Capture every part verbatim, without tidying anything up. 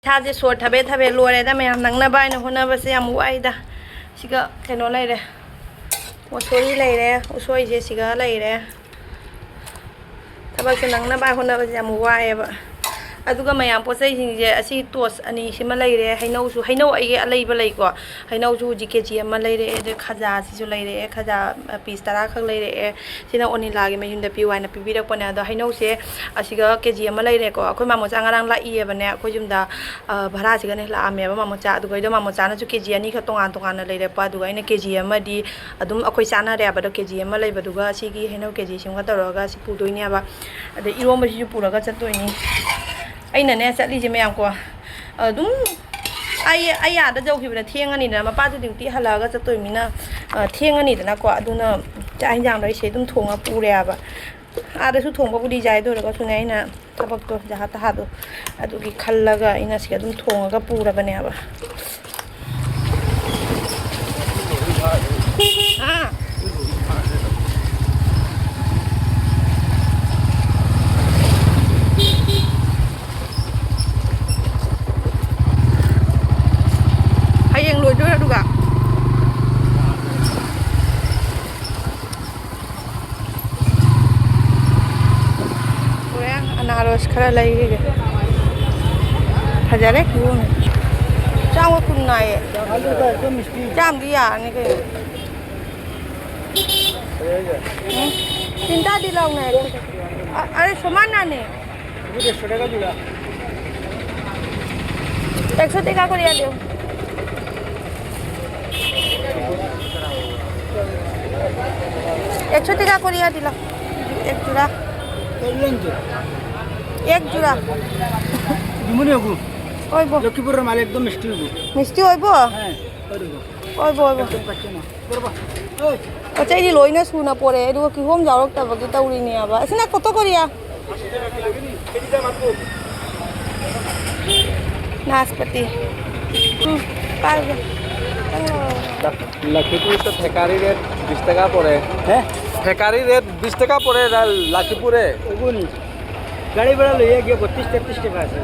ꯏꯁꯥꯁꯦ ꯁꯣꯔ ꯊꯕꯦꯠ ꯊꯕꯦꯠ ꯂꯣꯏꯔꯦꯗ ꯃꯌꯥꯝ, ꯅꯪꯅꯕ ꯍꯥꯏꯅ ꯍꯣꯠꯅꯕꯁꯦ ꯌꯥꯝ ꯋꯥꯏꯗ꯫ ꯁꯤꯒ ꯀꯩꯅꯣ ꯂꯩꯔꯦ, ꯃꯣꯁꯣꯔꯤ ꯂꯩꯔꯦ, ꯎꯁꯣꯏꯁꯦ ꯁꯤꯒ ꯂꯩꯔꯦ꯫ ꯊꯕꯛꯁꯦ ꯅꯪꯅꯕ ꯍꯣꯠꯅꯕꯁꯦ ꯌꯥꯝ ꯋꯥꯏꯑꯦꯕ꯫ ꯑꯗꯨꯒ ꯃꯌꯥꯝ ꯄꯣꯠ ꯆꯩꯁꯤꯡꯁꯦ, ꯑꯁꯤ ꯇꯣꯁ ꯑꯅꯤꯁꯤꯃ ꯂꯩꯔꯦ, ꯍꯩꯅꯧꯁꯨ, ꯍꯩꯅꯧ ꯑꯩꯒꯤ ꯑꯂꯩꯕ ꯂꯩꯀꯣ, ꯍꯩꯅꯧꯁꯨ ꯍꯧꯖꯤꯛ ꯀꯦ ꯖꯤ ꯑꯃ ꯂꯩꯔꯛꯑꯦ, ꯑꯗꯩ ꯈꯖꯥꯁꯤꯁꯨ ꯂꯩꯔꯛꯑꯦ, ꯈꯖꯥ ꯄꯤꯁ ꯇꯔꯥ ꯈꯛ ꯂꯩꯔꯛꯑꯦ꯫ ꯁꯤꯅ ꯑꯣꯅꯤꯂꯥꯒꯤ ꯃꯌꯨꯝꯗ ꯄꯤꯌꯨ ꯍꯥꯏꯅ ꯄꯤꯕꯤꯔꯛꯄꯅꯦ꯫ ꯑꯗꯣ ꯍꯩꯅꯧꯁꯦ ꯑꯁꯤꯒ ꯀꯦ ꯖꯤ ꯑꯃ ꯂꯩꯔꯦꯀꯣ꯫ ꯑꯩꯈꯣꯏ ꯃꯥꯃꯣꯆꯥ ꯉꯔꯥꯡ ꯂꯥꯛꯏꯌꯦꯕꯅꯦ ꯑꯩꯈꯣꯏ ꯌꯨꯝꯗ, ꯑ, ꯚꯔꯥꯁꯤꯒꯅꯦ ꯂꯥꯛꯑꯝꯃꯦꯕ ꯃꯥꯃꯣꯆꯥ꯫ ꯑꯗꯨꯒ ꯑꯩꯗꯣ ꯃꯥꯃꯣꯆꯥꯅꯁꯨ ꯀꯦ ꯖꯤ ꯑꯅꯤꯈꯛ ꯇꯣꯉꯥꯟ ꯇꯣꯉꯥꯟꯅ ꯂꯩꯔꯛꯄ꯫ ꯑꯗꯨꯒ ꯑꯩꯅ ꯀꯦ ꯖꯤ ꯑꯃꯗꯤ ꯑꯗꯨꯝ ꯑꯩꯈꯣꯏ ꯆꯥꯅꯔꯦꯕ꯫ ꯑꯗꯣ ꯀꯦ ꯖꯤ ꯑꯃ ꯂꯩꯕꯗꯨꯒ ꯁꯤꯒꯤ ꯍꯩꯅꯧ ꯀꯦ ꯖꯤ ꯁꯤꯃꯒ ꯇꯧꯔꯒ ꯁꯤ ꯄꯨꯗꯣꯏꯅꯦꯕ꯫ ꯑꯗꯩ ꯏꯔꯣꯝꯕꯁꯤꯁꯨ ꯄꯨꯔꯒ ꯆꯠꯇꯣꯏꯅꯤ꯫ ꯑꯩꯅꯅꯦ ꯆꯠꯂꯤꯁꯦ ꯃꯌꯥꯝꯀꯣ, ꯑꯗꯨꯝ ꯑꯩ, ꯑꯩ ꯑꯥꯗ ꯌꯧꯈꯤꯕꯗ ꯊꯦꯡꯉꯅꯤꯗꯅ, ꯃꯄꯥꯁꯨ ꯗ꯭ꯌꯨꯇꯤ ꯍꯜꯂꯛꯑꯒ ꯆꯠꯇꯣꯏꯅꯤꯅ, ꯑ, ꯊꯦꯡꯉꯅꯤꯗꯅꯀꯣ꯫ ꯑꯗꯨꯅ ꯆꯥꯛ ꯍꯤꯟꯖꯥꯡꯗꯣ ꯑꯩ ꯁꯤꯗ ꯑꯗꯨꯝ ꯊꯣꯡꯉ ꯄꯨꯔꯦꯕ꯫ ꯑꯥꯗꯁꯨ ꯊꯣꯡꯕꯕꯨꯗꯤ ꯌꯥꯏ, ꯑꯗꯨ ꯑꯣꯏꯔꯒꯁꯨꯅꯦ, ꯑꯩꯅ ꯊꯕꯛꯇꯣ ꯖꯍꯥ ꯇꯍꯥꯗꯣ ꯑꯗꯨꯒꯤ ꯈꯜꯂꯒ ꯑꯩꯅ ꯁꯤꯗ ꯑꯗꯨꯝ ꯊꯣꯡꯉꯒ ꯄꯨꯔꯕꯅꯦꯕ꯫ ꯑꯥ꯫ ꯍꯌꯦꯡ ꯂꯣꯏꯗꯣꯏꯔꯣ ꯑꯗꯨꯒ? ꯍꯣꯔꯦꯟ ꯑꯅꯥꯔꯣꯁ ꯈꯔ ꯂꯩꯔꯤꯒꯦ꯫ ꯐꯖꯔꯦ ꯀꯤꯍꯣꯝꯁꯦ꯫ ꯆꯥꯝꯃ ꯀꯨꯟ ꯍꯥꯏꯌꯦ꯫ ꯆꯥꯝꯃꯗꯤ ꯌꯥꯔꯅꯤ ꯀꯩꯅꯣ꯫ ꯎꯝ? ꯇꯤꯟꯇꯥꯗꯤ ꯂꯥꯎꯅ꯫ ꯑ-, अरे सामान लाने। একশো টাকা করিয়া দিও। একশো টাকা করিয়া দিলাম। এক জোড়া। এক জোড়া। দিমুনি হবু। অইব। লক্ষ্মীপুরের মাল একদম মিষ্টি হবু। মিষ্টি অইব? হ্যাঁ, অইব। অইব, অইব। একদম কাঁচা না। করবা। ওই। ꯄꯣꯠ ꯆꯩꯗꯤ ꯂꯣꯏꯅ ꯁꯨꯅ ꯄꯣꯔꯛꯑꯦ, ꯑꯗꯨꯒ ꯀꯤꯍꯣꯝ ꯌꯥꯎꯔꯛꯇꯕꯒꯤ ꯇꯧꯔꯤꯅꯦꯕ꯫ ꯑꯁꯤꯅ ꯀꯣꯠꯇꯣ ꯀꯣꯔꯤꯌꯥ꯫ নাশপাতি। হুম, পারবে। লক্ষ্মীপুরে তো ফেকারি রেট বিশ টাকা পড়ে। হ্যাঁ? ফেকারি রেট বিশ টাকা পড়ে, আর লক্ষ্মীপুরে? ওগুনি। গাড়ি ভাড়া লইয়া গিয়ে বত্রিশ তেত্রিশ টাকা আছে।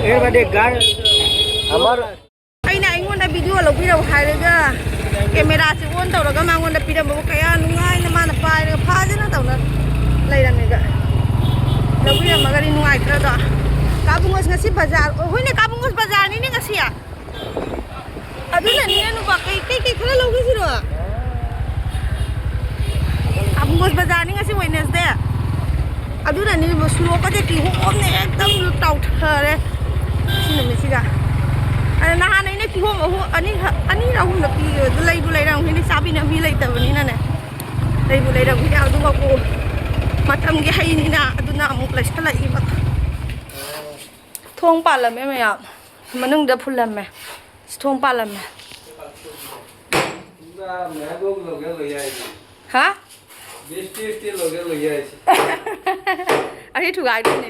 मेरे बाद एक गाय, हमारा। ꯑꯩꯅ ꯑꯩꯉꯣꯟꯗ ꯚꯤꯗꯤꯑꯣ ꯂꯧꯕꯤꯔꯛꯎ ꯍꯥꯏꯔꯒ ꯀꯦꯃꯦꯔꯥꯁꯦ ꯑꯣꯟ ꯇꯧꯔꯒ ꯃꯉꯣꯟꯗ ꯄꯤꯔꯝꯕꯕꯨ ꯀꯌꯥ ꯅꯨꯡꯉꯥꯏꯅ ꯃꯥꯅ ꯄꯥꯏꯔꯒ ꯐꯖꯅ ꯇꯧꯅ ꯂꯩꯔꯝꯃꯦꯕ꯫ ꯂꯧꯕꯤꯔꯝꯃꯒꯗꯤ ꯅꯨꯡꯉꯥꯏꯇ꯭ꯔꯗꯣ? ꯀꯥꯕꯨꯡꯉꯣꯁ ꯉꯁꯤ ꯕꯖꯥꯔ, ꯑꯣ, ꯍꯣꯏꯅꯦ, ꯀꯥꯕꯨꯡꯉꯣꯁ ꯕꯖꯥꯔꯅꯤꯅꯦ ꯉꯁꯤ꯫ ꯑꯗꯨꯅꯅꯤꯅꯦ ꯅꯨꯄꯥ, ꯀꯩ, ꯀꯩ, ꯀꯩ ꯈꯔ ꯂꯧꯒꯦ ꯁꯤꯔꯣ? ꯑꯕꯨꯡꯒꯣꯁ ꯕꯖꯥꯔꯅꯤ ꯉꯁꯤ Wednesday꯫ ꯑꯗꯨꯅꯅꯤ ꯁꯣꯔꯣꯛꯀꯁꯦ ꯀꯤꯍꯣꯝꯅ ꯑꯦꯛꯗꯝ ꯇꯥꯎꯊꯔꯦ꯫ ꯁꯤ ꯅꯨꯃꯤꯠꯁꯤꯒ꯫ ꯑꯗ ꯅꯍꯥꯟ ꯑꯩꯅ ꯀꯤꯍꯣꯝ ꯑꯍꯨꯝ, ꯑꯅꯤꯈꯛ, ꯑꯅꯤꯔ ꯑꯍꯨꯝꯂ ꯄꯤꯈꯤꯕꯗꯨ ꯂꯩꯕꯨ ꯂꯩꯔꯝꯈꯤꯅꯤ, ꯆꯥꯕꯤꯅꯕ ꯃꯤ ꯂꯩꯇꯕꯅꯤꯅꯅꯦ꯫ ꯂꯩꯕꯨ ꯂꯩꯔꯝꯈꯤꯅꯤ, ꯑꯗꯨꯒ ꯀꯣ ꯃꯇꯝꯒꯤ ꯍꯩꯅꯤꯅ ꯑꯗꯨꯅ ꯑꯃꯨꯛ ꯂꯩꯁꯜꯂꯛꯏꯕ꯫ ꯊꯣꯡ ꯄꯥꯜꯂꯝꯃꯦ ꯃꯌꯥꯝ꯫ ꯃꯅꯨꯡꯗ ꯐꯨꯜꯂꯝꯃꯦ꯫ ꯊꯣꯡ ꯄꯥꯜꯂꯝꯃꯦ꯫ ꯍꯥ? ꯑꯁꯤ ꯊꯨꯒꯥꯏꯗꯣꯏꯅꯦ꯫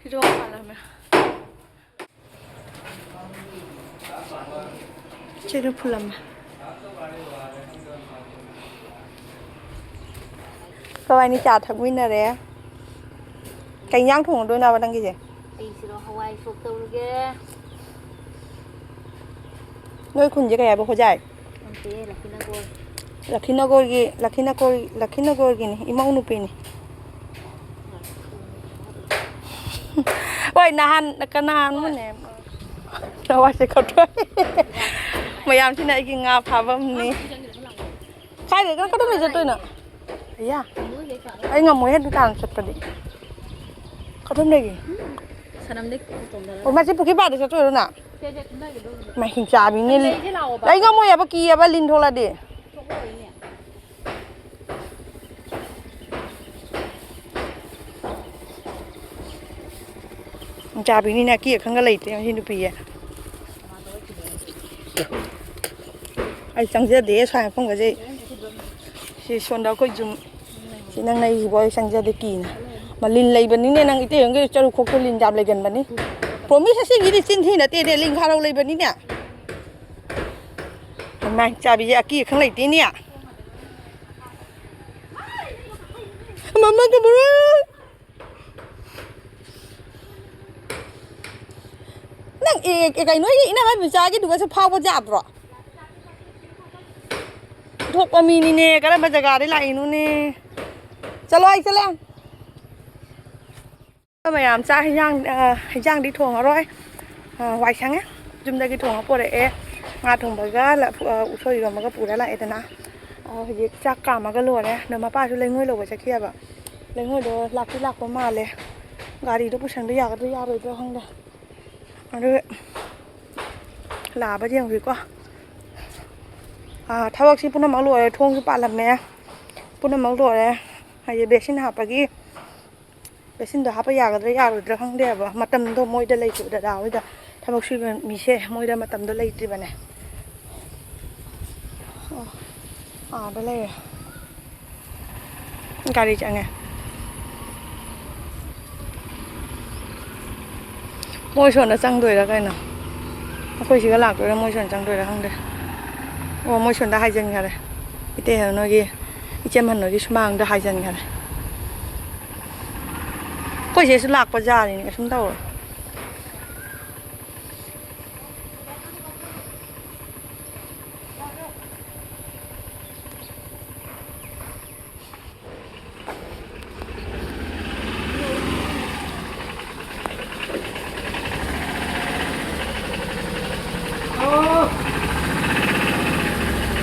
ꯁꯤ ꯊꯣꯡ ꯄꯥꯜꯂꯝꯃꯦ꯫ ꯁꯤꯗ ꯐꯨꯜꯂꯝꯃꯦ꯫ ꯑꯩꯈꯣꯏꯕꯥꯅꯤ ꯆꯥ ꯊꯛꯃꯤꯟꯅꯔꯦ꯫ ꯀꯩ ꯏꯟꯖꯥꯡ ꯊꯣꯡꯉꯗꯣꯏꯅꯣꯕ ꯅꯪꯒꯤꯁꯦ? ꯑꯩꯁꯤꯔꯣ ꯍꯋꯥꯏ ꯁꯣꯛ ꯇꯧꯔꯒꯦ꯫ ꯅꯣꯏ ꯈꯨꯟꯁꯦ ꯀꯩ ꯍꯥꯏꯕ, ꯍꯣꯖꯥꯏ? ꯅꯠꯇꯦ, ꯂꯛꯈꯤꯅꯒꯣꯔ꯫ ꯂꯛꯈꯤꯅꯒꯣꯔꯒꯤ, ꯂꯛꯈꯤꯅꯒꯣꯔ, ꯂꯛꯈꯤꯅꯒꯣꯔꯒꯤꯅꯤ, ꯏꯃꯧ ꯅꯨꯄꯤꯅꯤ꯫ ꯍꯣꯏ, ꯅꯍꯥꯟ ꯀꯅꯥꯅꯣꯅꯦ? ꯂꯋꯥꯏꯁꯦ ꯀꯛꯊꯣꯛꯑꯦ꯫ ꯃꯌꯥꯝꯁꯤꯅ ꯑꯩꯒꯤ ꯉꯥ ꯐꯥꯐꯝꯅꯤ꯫ ꯀꯥꯏꯗ, ꯀꯗꯣꯝꯗ ꯆꯠꯇꯣꯏꯅꯣ? ꯑꯌꯥ, ꯑꯩ ꯉꯝꯃꯣꯏꯍꯦ ꯗꯨꯀꯥꯟ ꯆꯠꯄꯗꯤ꯫ ꯀꯗꯣꯝꯗꯒꯤ? ꯁꯅꯝꯗꯩ ꯇꯣꯡꯊꯔꯒ꯫ ꯑꯣ, ꯃꯁꯤ ꯄꯨꯈ꯭ꯔꯤ ꯄꯥꯗ ꯆꯠꯇꯣꯏꯔꯣ ꯅꯪ? ꯁꯦ, ꯁꯦ, ꯀꯨꯝꯊꯈꯤꯗꯣ꯫ ꯃꯥ ꯍꯤꯡꯆꯥꯕꯤꯅꯦ꯫ ꯂꯩꯁꯦ ꯂꯥꯛꯑꯣꯕ꯫ ꯑꯩ ꯉꯝꯃꯣꯏ ꯍꯥꯏꯕ, ꯀꯤꯌꯦꯕ ꯂꯤꯟ ꯊꯣꯛꯂꯛꯑꯗꯤ꯫ ꯊꯣꯛꯂꯛꯑꯣꯏꯅꯦ꯫ ꯍꯤꯡꯆꯥꯕꯤꯅꯤꯅ ꯑꯀꯤ ꯑꯈꯪꯒ ꯂꯩꯇ꯭ꯔꯦ ꯃꯁꯤ ꯅꯨꯄꯤꯁꯦ꯫ ꯑꯩ ꯆꯪꯖꯗꯦ ꯁ꯭ꯋꯥꯏ ꯃꯐꯝꯒꯁꯦ꯫ ꯁꯤ ꯁꯣꯝꯗ ꯑꯩꯈꯣꯏ ꯌꯨꯝ꯫ ꯁꯤ ꯅꯪ ꯅꯩꯁꯤꯕꯣ, ꯑꯩ ꯆꯪꯖꯗꯦ ꯀꯤꯅ꯫ ꯃ, ꯂꯤꯟ ꯂꯩꯕꯅꯤꯅꯦ, ꯅꯪ ꯏꯇꯩ ꯍꯣꯏꯒꯤ ꯆꯔꯨ ꯈꯣꯛꯇꯣ ꯂꯤꯟ ꯌꯥꯝ ꯂꯩꯒꯟꯕꯅꯤ꯫ ꯄ꯭ꯔꯣꯃꯤꯁ, ꯑꯁꯤꯒꯤꯗꯤ ꯆꯤꯟꯊꯤ ꯅꯠꯇꯦꯅꯦ, ꯂꯤꯟ ꯈꯥꯔꯧ ꯂꯩꯕꯅꯤꯅꯦ꯫ ꯍꯩꯃꯥ, ꯆꯥꯕꯤꯁꯦ ꯑꯀꯤ ꯑꯈꯪ ꯂꯩꯇꯦꯅꯦ꯫ ꯃꯃꯥ ꯀꯃꯔ꯫ ꯑꯦ, ꯑꯦ, ꯀꯩꯅꯣꯒꯤ ꯏꯅꯝꯃ ꯃꯆꯥꯒꯤꯗꯨꯒꯁꯨ ꯐꯥꯎꯕ ꯌꯥꯗ꯭ꯔꯣ? ꯊꯣꯛꯄ ꯃꯤꯅꯤꯅꯦ, ꯀꯔꯝꯕ ꯖꯒꯥꯗꯩ ꯂꯥꯛꯏꯅꯣꯅꯦ? ꯆꯠꯂꯣ, ꯑꯩ ꯆꯠꯂꯦ꯫ ꯃꯌꯥꯝ ꯆꯥꯛ ꯍꯤꯟꯖꯥꯡ, ꯑ, ꯍꯤꯟꯖꯥꯡꯗꯤ ꯊꯣꯡꯉꯔꯣꯏ꯫ ꯑ, ꯋꯥꯏ ꯁꯪꯉꯦ꯫ ꯌꯨꯝꯗꯒꯤ ꯊꯣꯡꯉ ꯄꯣꯔꯛꯑꯦ꯫ ꯉꯥ ꯊꯣꯡꯕꯒ ꯂ-, ꯑ, ꯎꯁꯣꯏ ꯏꯔꯣꯝꯕꯒ ꯄꯨꯔ ꯂꯥꯛꯑꯦꯗꯅ꯫ ꯑ, ꯍꯧꯖꯤꯛ ꯆꯥꯛ ꯀꯥꯝꯃꯒ ꯂꯣꯏꯔꯦ꯫ ꯑꯗꯣ ꯃꯄꯥꯁꯨ ꯂꯩꯉꯣꯏ ꯂꯧꯕ ꯆꯠꯈꯤꯑꯕ꯫ ꯂꯩꯉꯣꯏꯗꯣ ꯂꯥꯛꯇꯤ ꯂꯥꯛꯄ ꯃꯥꯜꯂꯦ꯫ ꯒꯥꯔꯤꯗꯣ ꯄꯨꯁꯟꯕ ꯌꯥꯒꯗ꯭ꯔꯥ ꯌꯥꯔꯣꯏꯗ꯭ꯔꯥ ꯈꯪꯗꯦ꯫ ꯑꯗꯨ ꯂꯥꯛꯑꯕꯗꯤ ꯌꯦꯡꯉꯨꯒꯦꯀꯣ꯫ ꯑꯥ, ꯊꯕꯛꯁꯤ ꯄꯨꯝꯅꯃꯛ ꯂꯣꯏꯔꯦ꯫ ꯊꯣꯡꯁꯨ ꯄꯥꯜꯂꯝꯃꯦ꯫ ꯄꯨꯝꯅꯃꯛ ꯂꯣꯏꯔꯦ꯫ ꯍꯥꯏꯗꯤ ꯕꯦꯁꯤꯟ ꯍꯥꯞꯄꯒꯤ, ꯕꯦꯁꯤꯟꯗꯣ ꯍꯥꯞꯄ ꯌꯥꯒꯗ꯭ꯔꯥ ꯌꯥꯔꯣꯏꯗ꯭ꯔꯥ ꯈꯪꯗꯦꯕ꯫ ꯃꯇꯝꯗꯣ ꯃꯣꯏꯗ ꯂꯩꯇꯦꯕ, ꯗꯗꯥ ꯍꯣꯏꯗ꯫ ꯊꯕꯛ ꯁꯨꯕ ꯃꯤꯁꯦ ꯃꯣꯏꯗ ꯃꯇꯝꯗꯣ ꯂꯩꯇ꯭ꯔꯤꯕꯅꯦ꯫ ꯑꯣ, ꯑꯥꯗ ꯂꯩꯔꯦ꯫ ꯒꯥꯔꯤ ꯆꯪꯉꯦ꯫ ꯃꯣꯏ ꯁꯣꯝꯗ ꯆꯪꯗꯣꯏꯔꯥ ꯀꯩꯅꯣ? ꯑꯩꯈꯣꯏ ꯁꯤꯒ ꯂꯥꯛꯇꯣꯏꯔꯥ, ꯃꯣꯏ ꯁꯣꯝꯗ ꯆꯪꯗꯣꯏꯔꯥ ꯈꯪꯗꯦ꯫ ꯑꯣ, ꯃꯣꯏ ꯁꯣꯝꯗ ꯍꯥꯏꯖꯤꯟꯈꯔꯦ꯫ ꯏꯇꯩ ꯍꯣꯏ ꯅꯣꯏꯒꯤ, ꯏꯆꯦꯝꯍꯟ ꯍꯣꯏꯒꯤ ꯁꯨꯃꯥꯡꯗ ꯍꯥꯏꯖꯤꯟꯈꯔꯦ꯫ ꯑꯩꯈꯣꯏ ꯆꯦꯁꯨ ꯂꯥꯛꯄ ꯖꯥꯠꯅꯤꯅꯦ, ꯀꯩꯁꯨꯝ ꯇꯧꯔꯣꯏ꯫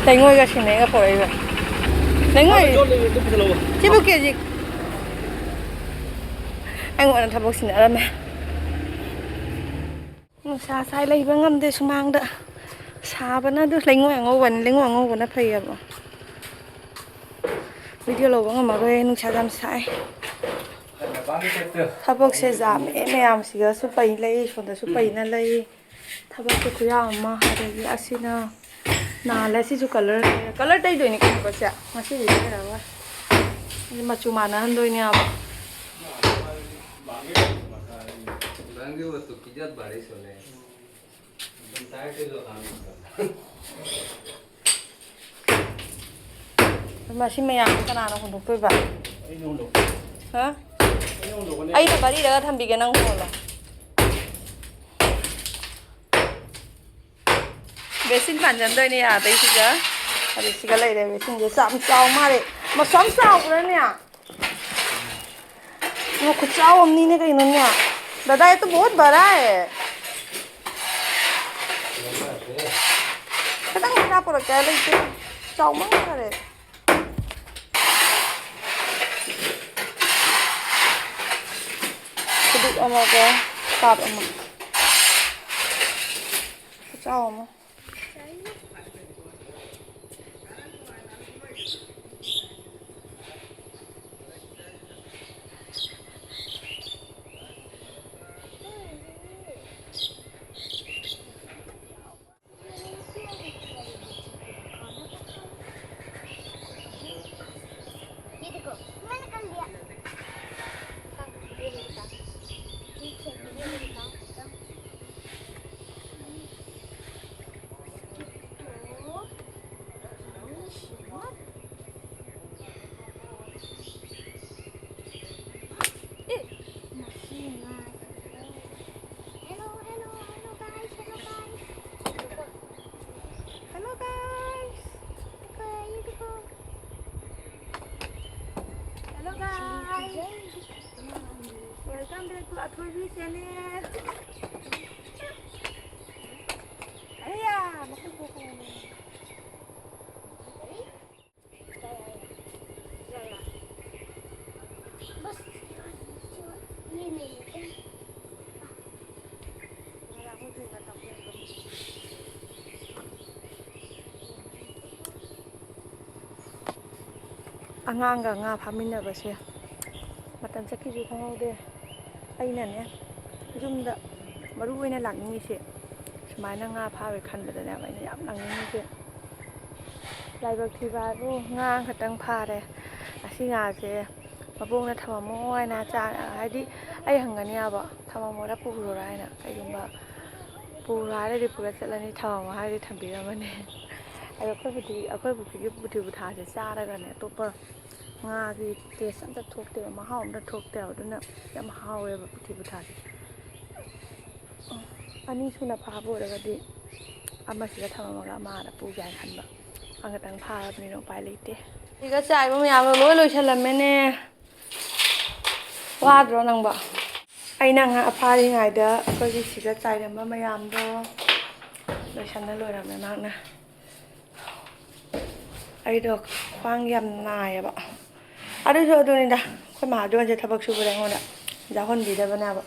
ꯂꯩꯉꯣꯏꯒ ꯁꯤꯃꯦꯟꯒ ꯄꯣꯔꯛꯏꯕ꯫ ꯂꯩꯉꯣꯏ꯫ ꯌꯣꯠꯂꯦ, ꯑꯗꯨ ꯄꯨꯁꯜꯂꯛꯑꯣ꯫ ꯁꯤꯕꯨ ꯀꯦꯖꯤ꯫ ꯑꯩꯉꯣꯟꯗ ꯊꯕꯛ ꯁꯤꯟꯅꯔꯝꯃꯦ꯫ ꯅꯨꯡꯁꯥ ꯁꯥꯏ, ꯂꯩꯕ ꯉꯝꯗꯦ ꯁꯨꯃꯥꯡꯗ꯫ ꯁꯥꯕꯅ ꯑꯗꯨ ꯂꯩꯉꯣꯏ ꯑꯉꯧꯕꯅꯤ, ꯂꯩꯉꯣꯏ ꯑꯉꯧꯕꯅ ꯐꯩꯌꯦꯕ꯫ ꯚꯤꯗꯤꯑꯣ ꯂꯧꯕ ꯉꯝꯃꯔꯣꯏ, ꯅꯨꯡꯁꯥ ꯌꯥꯝ ꯁꯥꯏ꯫ ꯊꯕꯛꯁꯦ ꯌꯥꯝꯃꯦ, ꯃꯌꯥꯝꯁꯤꯒꯁꯨ ꯄꯩ ꯂꯩ, ꯁꯣꯝꯗꯁꯨ ꯄꯩꯅ ꯂꯩ꯫ ꯊꯕꯛꯁꯦ ꯈꯨꯌꯥꯝ ꯑꯃ꯫ ꯑꯗꯒꯤ ꯑꯁꯤꯅ ꯅꯥꯜꯂꯦ, ꯁꯤꯁꯨ ꯀꯂꯔ, ꯀꯂꯔ ꯇꯩꯗꯣꯏꯅꯤ ꯀꯩꯅꯣ ꯁꯦ꯫ ꯉꯁꯤꯗꯤ ꯇꯩꯔꯔꯣꯏ꯫ ꯃꯆꯨ ꯃꯥꯟꯅꯍꯟꯗꯣꯏꯅꯦꯕ꯫ ꯃꯁꯤ ꯃꯌꯥꯝꯁꯦ ꯀꯅꯥꯅ ꯍꯨꯟꯗꯣꯛꯇꯣꯏꯕ? ꯑꯩꯅ ꯍꯨꯟꯗꯣꯛꯀꯅꯤ꯫ ꯍꯥ? ꯑꯩꯅ ꯍꯨꯟꯗꯣꯛꯀꯅꯤ꯫ ꯑꯩꯅ ꯃꯔꯤꯔꯒ ꯊꯝꯕꯤꯒꯦ, ꯅꯪ ꯍꯣꯜꯂꯣ꯫ ꯕꯦꯁꯤꯟ ꯄꯥꯟꯖꯟꯗꯣꯏꯅꯦ ꯑꯗꯩꯁꯤꯒ꯫ ꯑꯗꯩ ꯁꯤꯒ ꯂꯩꯔꯦ, ꯕꯦꯁꯤꯟꯁꯦ ꯌꯥꯝ ꯆꯥꯎ ꯃꯥꯜꯂꯦ꯫ ꯃꯁꯥ ꯌꯥꯝ ꯆꯥꯎꯕ꯭ꯔꯥꯅꯦ? ꯑꯣ, ꯈꯨꯆꯥꯎ ꯑꯃꯅꯤꯅꯦ ꯀꯩꯅꯣꯅꯦ꯫ दादा, ये तो बहुत बड़ा है। ꯈꯤꯇꯪ ꯃꯈꯥ ꯄꯨꯔꯛꯀꯦ ꯂꯩꯇꯦ꯫ ꯆꯥꯎꯃꯟꯈꯔꯦ꯫ ꯈꯨꯗꯤꯞ ꯑꯃꯒ ꯀꯥꯞ ꯑꯃ꯫ ꯈꯨꯆꯥꯎ ꯑꯃ꯫ ये देखो, मैंने कर लिया। ये देखो, ये देखो। Hello, hello, hello guys, hello guys. Hello guys. देखो, ये देखो। Hello guys. Welcome back to Athurvi channel. ꯑꯉꯥꯡꯒ ꯉꯥ ꯐꯥꯃꯤꯟꯅꯕꯁꯦ ꯃꯇꯝ ꯆꯠꯈꯤꯕꯁꯨ ꯈꯪꯍꯧꯗꯦ꯫ ꯑꯩꯅꯅꯦ, ꯌꯨꯝꯗ ꯃꯔꯨ ꯑꯣꯏꯅ ꯂꯥꯛꯅꯤꯡꯉꯤꯁꯦ ꯁꯨꯃꯥꯏꯅ ꯉꯥ ꯐꯥꯕꯩ ꯈꯟꯕꯗꯅꯦꯕ ꯑꯩꯅ ꯌꯥꯝ ꯂꯥꯛꯅꯤꯡꯉꯤꯁꯦ꯫ ꯂꯥꯏꯕꯛ ꯊꯤꯕ ꯍꯥꯏꯕꯨ ꯉꯥ ꯑꯃꯈꯛꯇꯪ ꯐꯥꯔꯦ꯫ ꯑꯁꯤ ꯉꯥꯁꯦ ꯃꯕꯣꯛꯅ ꯊꯝꯃꯝꯃꯣ ꯍꯥꯏꯅ ꯆꯥ-, ꯍꯥꯏꯗꯤ ꯑꯩ ꯍꯪꯒꯅꯤ ꯌꯥꯕ, "ꯊꯝꯃꯝꯃꯣꯔ ꯄꯨꯈ꯭ꯔꯣꯔ?" ꯍꯥꯏꯅ꯫ ꯀꯩꯒꯨꯝꯕ ꯄꯨꯔꯣ ꯍꯥꯏꯔꯗꯤ ꯄꯨꯔ ꯆꯠꯂꯅꯤ, ꯊꯝꯃꯝꯃꯣ ꯍꯥꯏꯔꯗꯤ ꯊꯝꯕꯤꯔꯝꯃꯅꯤ꯫ ꯑꯗꯣ ꯑꯩꯈꯣꯏ ꯄꯨꯈ꯭ꯔꯤ, ꯑꯩꯈꯣꯏ ꯄꯨꯈ꯭ꯔꯤꯒꯤ ꯄꯨꯊꯤ ꯄꯨꯊꯥꯁꯦ ꯆꯥꯔꯒꯅꯦ ꯑꯇꯣꯞꯄ ꯉꯥꯒꯤ ꯇꯦꯁ ꯑꯝꯇ ꯊꯣꯛꯇꯦꯕ, ꯃꯍꯥꯎ ꯑꯝꯇ ꯊꯣꯛꯇꯦꯕ꯫ ꯑꯗꯨꯅ ꯌꯥꯝ ꯍꯥꯎꯋꯦꯕ ꯄꯨꯊꯤ ꯄꯨꯊꯥꯁꯦ꯫ ꯑꯅꯤ ꯁꯨꯅ ꯐꯥꯕ ꯑꯣꯏꯔꯒꯗꯤ ꯑꯃꯁꯤꯗ ꯊꯝꯃꯝꯃꯒ ꯑꯃ ꯑꯥꯗ ꯄꯨꯒꯦ ꯍꯥꯏꯅ ꯈꯟꯕ꯫ ꯑꯃꯈꯛꯇꯪ ꯐꯥꯔꯕꯅꯤꯅ ꯎꯄꯥꯏ ꯂꯩꯇꯦ꯫ ꯁꯤꯒ ꯆꯥꯏꯕ ꯃꯌꯥꯝꯗꯣ ꯂꯣꯏ ꯂꯣꯏꯁꯜꯂꯝꯃꯦꯅꯦ꯫ ꯋꯥꯗ꯭ꯔꯣ ꯅꯪꯕꯣ? ꯑꯩꯅ ꯉꯥ ꯐꯥꯔꯤꯉꯩꯗ ꯑꯩꯈꯣꯏꯒꯤ ꯁꯤꯗ ꯆꯥꯏꯔꯝꯕ ꯃꯌꯥꯝꯗꯣ ꯂꯣꯏꯁꯟꯅ ꯂꯣꯏꯔꯝꯃꯦ ꯃꯍꯥꯛꯅ꯫ ꯑꯩꯗꯣ ꯈ꯭ꯋꯥꯡ ꯌꯥꯝ ꯅꯥꯏꯌꯦꯕ꯫ ꯑꯗꯨꯁꯨ ꯑꯗꯨꯅꯤꯗ, ꯑꯩꯈꯣꯏ ꯃꯥꯗꯣꯟꯁꯦ ꯊꯕꯛ ꯁꯨꯕꯗ ꯑꯩꯉꯣꯟꯗ ꯌꯥꯎꯍꯟꯕꯤꯗꯕꯅꯦꯕ꯫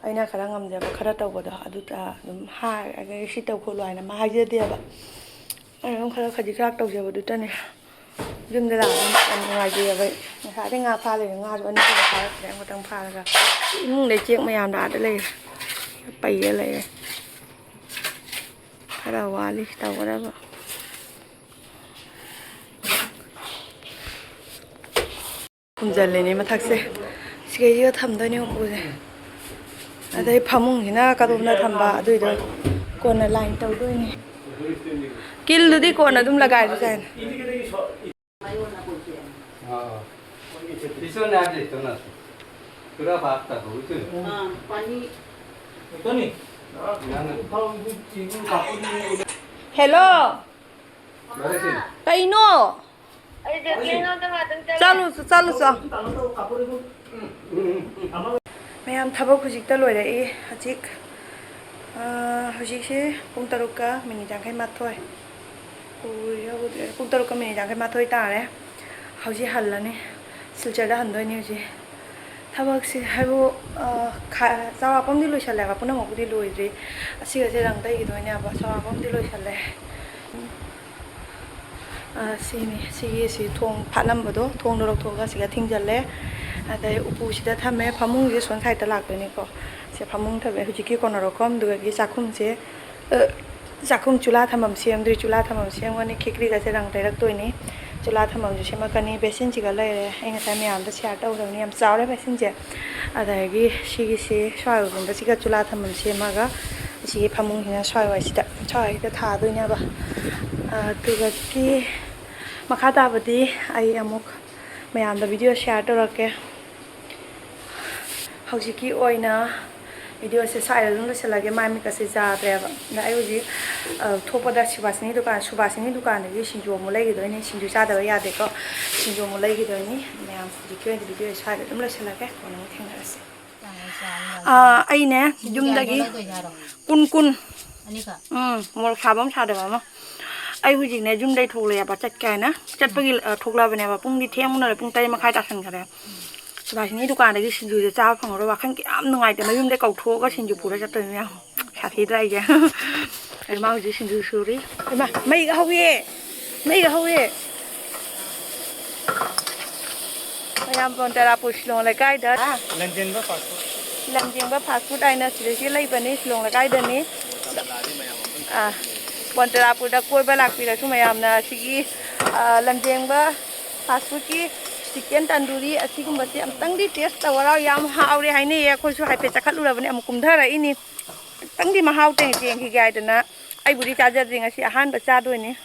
ꯑꯩꯅ ꯈꯔ ꯉꯝꯖꯕ ꯈꯔ ꯇꯧꯕꯗꯣ ꯑꯗꯨꯗ ꯑꯗꯨꯝ ꯍꯥꯏꯔꯒ ꯁꯤ ꯇꯧ ꯈꯣꯠꯂꯨ ꯍꯥꯏꯅ ꯃꯥ ꯍꯥꯏꯖꯗꯦꯕ꯫ ꯑꯩꯅ ꯑꯗꯨꯝ ꯈꯔ ꯈꯖꯤꯛ ꯈꯔꯥꯛ ꯇꯧꯖꯕꯗꯨꯇꯅꯦ꯫ ꯌꯨꯝꯗ ꯂꯥꯛꯑꯒ ꯌꯥꯝ ꯅꯨꯡꯉꯥꯏꯖꯩꯑꯕ ꯑꯩ꯫ ꯉꯁꯥꯏꯗꯩ ꯉꯥ ꯐꯥ ꯂꯩꯔꯦ, ꯉꯥꯁꯨ ꯑꯅꯤ ꯁꯨꯅ ꯐꯥꯔꯛꯇ꯭ꯔꯦ, ꯑꯃꯈꯛꯇꯪ ꯐꯥꯔꯒ ꯏꯃꯨꯡꯗꯩ ꯆꯦꯛ ꯃꯌꯥꯝꯗꯣ ꯑꯥꯗ ꯂꯩꯔꯦ, ꯄꯩꯔ ꯂꯩꯔꯦ꯫ ꯈꯔ ꯋꯥꯠꯂꯤ ꯇꯧꯒꯗꯕ꯫ ꯈꯨꯝꯖꯤꯜꯂꯤꯅꯦ ꯃꯊꯛꯁꯦ, ꯁꯤꯒꯩꯁꯤꯒ ꯊꯝꯗꯣꯏꯅꯦ ꯎꯄꯨꯁꯦ꯫ ꯑꯗꯩ ꯐꯃꯨꯡꯁꯤꯅ ꯀꯗꯣꯝꯗ ꯊꯝꯕ ꯑꯗꯨꯏꯗꯣ ꯀꯣꯟꯅ ꯂꯥꯏꯟ ꯇꯧꯗꯣꯏꯅꯦ꯫ ꯀꯤꯜꯗꯨꯗꯤ ꯀꯣꯟꯅ ꯑꯗꯨꯝ ꯂꯒꯥꯏꯔꯁꯨ ꯌꯥꯏꯅ꯫ हाँ, हाँ। इसमें ना देते ना। पूरा बात कर दो, इसे। हाँ, पानी। ना, ना। हेलो। अरे, ꯀꯩꯅꯣ? ꯑꯩꯁꯦ ꯀꯩꯅꯣꯗ ꯉꯥꯛꯇꯪ ꯆꯠꯂꯦ꯫ ꯆꯠꯂꯨ, ꯆꯠꯂꯨ, ꯆꯠꯂꯨ꯫ ꯃꯌꯥꯝ ꯊꯕꯛ ꯍꯧꯖꯤꯛꯇ ꯂꯣꯏꯔꯛꯏ꯫ ꯍꯧꯖꯤꯛ, ꯑ, ꯍꯧꯖꯤꯛꯁꯦ ꯄꯨꯡ ꯇꯔꯨꯛꯀ ꯃꯤꯅꯤꯠ ꯌꯥꯡꯈꯩ ꯃꯥꯊꯣꯏ꯫ ꯎꯔꯤꯔꯥ ꯎꯗ꯭ꯔꯤꯔꯥ? ꯄꯨꯡ ꯇꯔꯨꯛꯀ ꯃꯤꯅꯤꯠ ꯌꯥꯡꯈꯩ ꯃꯥꯊꯣꯏ ꯇꯥꯔꯦ꯫ ꯍꯧꯖꯤꯛ ꯍꯜꯂꯅꯤ꯫ ꯁꯤꯜꯆꯔꯗ ꯍꯟꯗꯣꯏꯅꯤ ꯍꯧꯖꯤꯛ꯫ ꯊꯕꯛꯁꯦ ꯍꯥꯏꯕꯨ, ꯑ, ꯈꯥ-, ꯆꯥꯎꯔꯥꯛꯄ ꯑꯃꯗꯤ ꯂꯣꯏꯁꯜꯂꯦꯕ, ꯄꯨꯝꯅꯃꯛꯄꯨꯗꯤ ꯂꯣꯏꯗ꯭ꯔꯤ꯫ ꯑꯁꯤꯒꯁꯦ ꯔꯪ ꯇꯩꯈꯤꯗꯣꯏꯅꯦꯕ, ꯆꯥꯎꯔꯥꯛꯄ ꯑꯃꯗꯤ ꯂꯣꯏꯁꯜꯂꯦ꯫ ꯑ, ꯁꯤꯅꯤ, ꯁꯤꯒꯤꯁꯤ ꯊꯣꯡ ꯐꯥꯠꯂꯝꯕꯗꯣ, ꯊꯣꯡꯗꯣ ꯂꯧꯊꯣꯛꯑꯒ ꯁꯤꯒ ꯊꯤꯡꯖꯜꯂꯦ꯫ ꯑꯗꯩ ꯎꯄꯨꯁꯤꯗ ꯊꯝꯃꯦ, ꯐꯃꯨꯡꯁꯦ ꯁꯣꯝ ꯁꯥꯏꯗꯠꯇ ꯂꯥꯛꯇꯣꯏꯅꯤꯀꯣ꯫ ꯁꯦ ꯐꯃꯨꯡ ꯊꯝꯃꯦ, ꯍꯧꯖꯤꯛꯀꯤ ꯀꯣꯟꯅꯔꯣꯀꯣꯝꯗꯨꯗꯒꯤ ꯆꯥꯛꯈꯨꯝꯁꯦ, ꯑ, ꯆꯥꯛꯈꯨꯝ ꯆꯨꯂꯥ ꯊꯝꯐꯝ ꯁꯦꯝꯗ꯭ꯔꯤ, ꯆꯨꯂꯥ ꯊꯝꯐꯝ ꯁꯦꯝꯒꯅꯤ, ꯈꯦꯀ꯭ꯔꯤꯒꯁꯦ ꯔꯪ ꯇꯩꯔꯛꯇꯣꯏꯅꯤ, ꯆꯨꯂꯥ ꯊꯝꯐꯝꯁꯨ ꯁꯦꯝꯃꯛꯀꯅꯤ꯫ ꯕꯦꯁꯤꯟꯁꯤꯒ ꯂꯩꯔꯦ, ꯑꯩ ꯉꯁꯥꯏ ꯃꯌꯥꯝꯗ ꯁꯤꯌꯥꯔ ꯇꯧꯈ꯭ꯔꯕꯅꯤ, ꯌꯥꯝ ꯆꯥꯎꯔꯦ ꯕꯦꯁꯤꯟꯁꯦ꯫ ꯑꯗꯒꯤ ꯁꯤꯒꯤꯁꯤ ꯁ꯭ꯋꯥꯏꯒꯨꯝꯕꯁꯤꯒ ꯆꯨꯂꯥ ꯊꯝꯐꯝ ꯁꯦꯝꯃꯒ ꯁꯤꯒꯤ ꯐꯃꯨꯡꯁꯤꯅ ꯁ꯭ꯋꯥꯏꯋꯥꯏꯁꯤꯗ, ꯁ꯭ꯋꯥꯏꯁꯤꯗ ꯊꯥꯗꯣꯏꯅꯦꯕ꯫ ꯑꯗꯨꯒꯤ ꯃꯈꯥ ꯇꯥꯕꯗꯤ ꯑꯩ ꯑꯃꯨꯛ ꯃꯌꯥꯝꯗ ꯚꯤꯗꯤꯑꯣ ꯁꯤꯌꯥꯔ ꯇꯧꯔꯛꯀꯦ꯫ ꯍꯧꯖꯤꯛꯀꯤ ꯑꯣꯏꯅ ꯚꯤꯗꯤꯑꯣꯁꯦ ꯁ꯭ꯋꯥꯏꯗ ꯑꯗꯨꯝ ꯂꯣꯏꯁꯤꯜꯂꯒꯦ, ꯃꯥꯏ ꯃꯤꯠꯀꯁꯦ ꯌꯥꯗ꯭ꯔꯦꯕ꯫ ꯑꯗ ꯑꯩ ꯍꯧꯖꯤꯛ, ꯑ, ꯊꯣꯛꯄꯗ ꯁꯨꯕꯥꯁꯤꯅꯤ ꯗꯨꯀꯥꯟ, ꯁꯨꯕꯥꯁꯤꯅꯤ ꯗꯨꯀꯥꯟꯗꯒꯤ ꯁꯤꯡꯖꯨ ꯑꯃꯨꯛ ꯂꯩꯈꯤꯗꯣꯏꯅꯦ꯫ ꯁꯤꯡꯖꯨ ꯆꯥꯗꯕ ꯌꯥꯗꯦꯀꯣ, ꯁꯤꯡꯖꯨ ꯑꯃꯨꯛ ꯂꯩꯈꯤꯗꯣꯏꯅꯤ꯫ ꯃꯌꯥꯝ ꯍꯧꯖꯤꯛꯀꯤ ꯑꯣꯏꯅꯗꯤ ꯚꯤꯗꯤꯑꯣꯁꯦ ꯁ꯭ꯋꯥꯏꯗ ꯑꯗꯨꯝ ꯂꯣꯏꯁꯤꯜꯂꯒꯦ, ꯀꯣꯟꯅ ꯑꯃꯨꯛ ꯊꯦꯡꯅꯔꯁꯦ꯫ ꯑ, ꯑꯩꯅꯦ ꯁꯤꯡꯖꯨ ꯀꯌꯥꯅꯣ ꯌꯨꯝꯗꯒꯤ ꯂꯩꯗꯣꯏꯁꯦ ꯍꯥꯏꯔꯣ? ꯀꯨꯟ ꯀꯨꯟ꯫ ꯑꯅꯤꯈꯛ? ꯎꯝ, ꯃꯣꯔꯣꯛ ꯁꯥꯕ ꯑꯃ ꯁꯥꯗꯕ ꯑꯃ꯫ ꯑꯩ ꯍꯧꯖꯤꯛꯅꯦ ꯌꯨꯝꯗꯩ ꯊꯣꯛꯂꯛꯑꯦꯕ, ꯆꯠꯀꯦ ꯍꯥꯏꯅ꯫ ꯆꯠꯄꯒꯤ, ꯑ, ꯊꯣꯛꯂꯛꯑꯕꯅꯦꯕ꯫ ꯄꯨꯡꯗꯤ ꯊꯦꯡꯃꯟꯅꯔꯦ, ꯄꯨꯡ ꯇꯔꯦꯠ ꯃꯈꯥꯏ ꯇꯥꯁꯟꯈꯔꯦ꯫ ꯁꯨꯕꯥꯁꯤꯅꯤ ꯗꯨꯀꯥꯟꯗꯒꯤ ꯁꯤꯡꯖꯨꯁꯦ ꯆꯥꯕ ꯐꯪꯉꯔꯣꯏ, ꯋꯥꯈꯜ ꯀꯌꯥꯝ ꯅꯨꯡꯉꯥꯏꯇꯦ꯫ ꯃꯌꯨꯝꯗ ꯀꯧꯊꯣꯛꯑꯒ ꯁꯤꯡꯖꯨ ꯄꯨꯔ ꯆꯠꯇꯣꯏꯅꯦ ꯌꯦꯡꯉꯣ꯫ ꯁꯥꯊꯤꯗ꯭ꯔꯥ ꯑꯩꯁꯦ? ꯑꯗꯨ ꯃꯥ ꯍꯧꯖꯤꯛ ꯁꯤꯡꯖꯨ ꯁꯨꯔꯤ꯫ ꯏꯃꯥ, ꯃꯩꯒ ꯍꯧꯋꯦ! ꯃꯩꯒ ꯍꯧꯋꯦ! ꯃꯌꯥꯝ ꯕꯣꯟ ꯇꯔꯥꯄꯨꯔ ꯁꯤꯂꯣꯡ ꯂꯩꯀꯥꯏꯗ꯫ ꯂꯝꯖꯦꯟꯕ fast food꯫ ꯂꯝꯖꯦꯟꯕ fast food ꯍꯥꯏꯅ ꯁꯤꯗꯩꯁꯤ ꯂꯩꯕꯅꯤ, ꯁꯤꯂꯣꯡ ꯂꯩꯀꯥꯏꯗꯅꯤ꯫ ꯑꯥ, ꯕꯣꯟ ꯇꯔꯥꯄꯨꯔꯗ ꯀꯣꯏꯕ ꯂꯥꯛꯄꯤꯔꯁꯨ ꯃꯌꯥꯝꯅ ꯁꯤꯒꯤ, ꯑꯥ, ꯂꯝꯖꯦꯟꯕ fast foodꯀꯤ chicken tandoori ꯑꯁꯤꯒꯨꯝꯕꯁꯤ ꯑꯃꯨꯛꯇꯪꯗꯤ taste ꯇꯧꯔꯣ꯫ ꯌꯥꯝ ꯍꯥꯎꯔꯦ ꯍꯥꯏꯅꯩꯌꯦ꯫ ꯑꯩꯈꯣꯏꯁꯨ ꯍꯥꯏꯐꯦꯠ ꯆꯥꯈꯠꯂꯨꯔꯕꯅꯤ, ꯑꯃꯨꯛ ꯀꯨꯝꯊꯔꯛꯏꯅꯤ꯫ ꯑꯃꯨꯛꯇꯪꯗꯤ ꯃꯍꯥꯎ ꯇꯦꯡ ꯌꯦꯡꯈꯤꯒꯦ ꯍꯥꯏꯗꯅ꯫ ꯑꯩꯕꯨꯗꯤ ꯆꯥꯖꯗ꯭ꯔꯤ, ꯉꯁꯤ ꯑꯍꯥꯟꯕ ꯆꯥꯗꯣꯏꯅꯤ꯫